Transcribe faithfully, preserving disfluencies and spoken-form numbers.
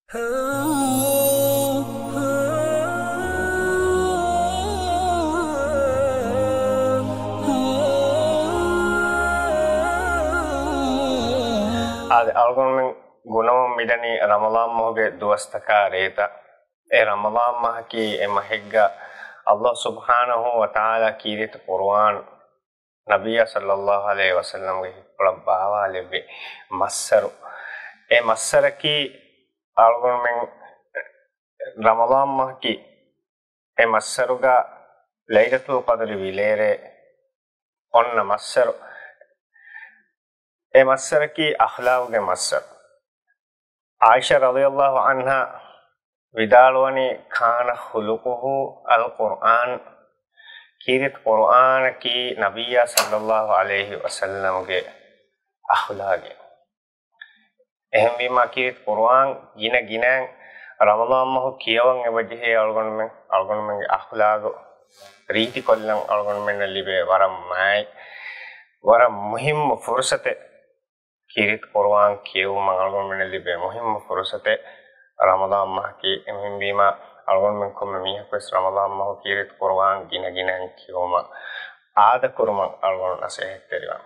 އާދެ، އަޅުގަނޑުމެން ގުނަވަން މިދަނީ ރަމަޟާން މަހުގެ ދުވަސްތަކާ ރޭތައް. އެ ރަމަޟާން މަހަކީ އެ މަހެއްގަ އަﷲ ސުބްޙާނަހޫ ވަތަޢާލާ ކީރިތި ޤުރުއާން ނަބިއްޔާ ޞައްލައްލާހު ޢަލައިހި ވަސައްލަމްގެ ހިތްޕުޅަށް ބާވާލެއްވި މައްސަރު. އެ މައްސަރަކީ އަޅުގަނޑުމެން ރަމަޟާން މަހަކީ އެ މައްސަރުގަ ލައިލަތުލް ޤަދްރި ވިލޭރޭ އޮންނަ މައްސަރު. އެ މައްސަރަކީ އަޚްލާގުގެ މައްސަރު. ޢާއިޝާ ރަޟިޔައްލާހު ޢަންހާ ވިދާޅުވަނީ، كان خلقه القرآن، ކީރިތި ޤުރުއާނަކީ ނަބިއްޔާ ޞައްލައްލާހު ޢަލައިހި ވަސައްލަމްގެ އަޚްލާގެއް. އެހެންވީމާ، ކީރިތި ޤުރުއާން ގިނަ ގިނައިން ރަމަޟާން މަހު ކިޔަވަން އެބަޖެހޭ އަޅުގަނޑުމެން، އަޅުގަނޑުމެންގެ އަޚްލާގު ރީތިކޮށްލަން އަޅުގަނޑުމެންނަށް ލިބޭ ވަރަށް މާތް، ވަރަށް މުހިއްމު ފުރުޞަތެއް. ކީރިތި ޤުރުއާން ކިޔެވުމަށް އަޅުގަނޑުމެންނަށް ލިބޭ މުހިއްމު ފުރުޞަތެއް ރަމަޟާން މަހަކީ. އެހެންވީމާ، އަޅުގަނޑުމެން ކޮންމެ މީހަކުވެސް ރަމަޟާން މަހު ކީރިތި ޤުރުއާން ގިނަ ގިނައިން ކިޔެވުމަށް އާދަކުރުމަށް އަޅުގަނޑު ނަޞޭޙަތްތެރިވަން.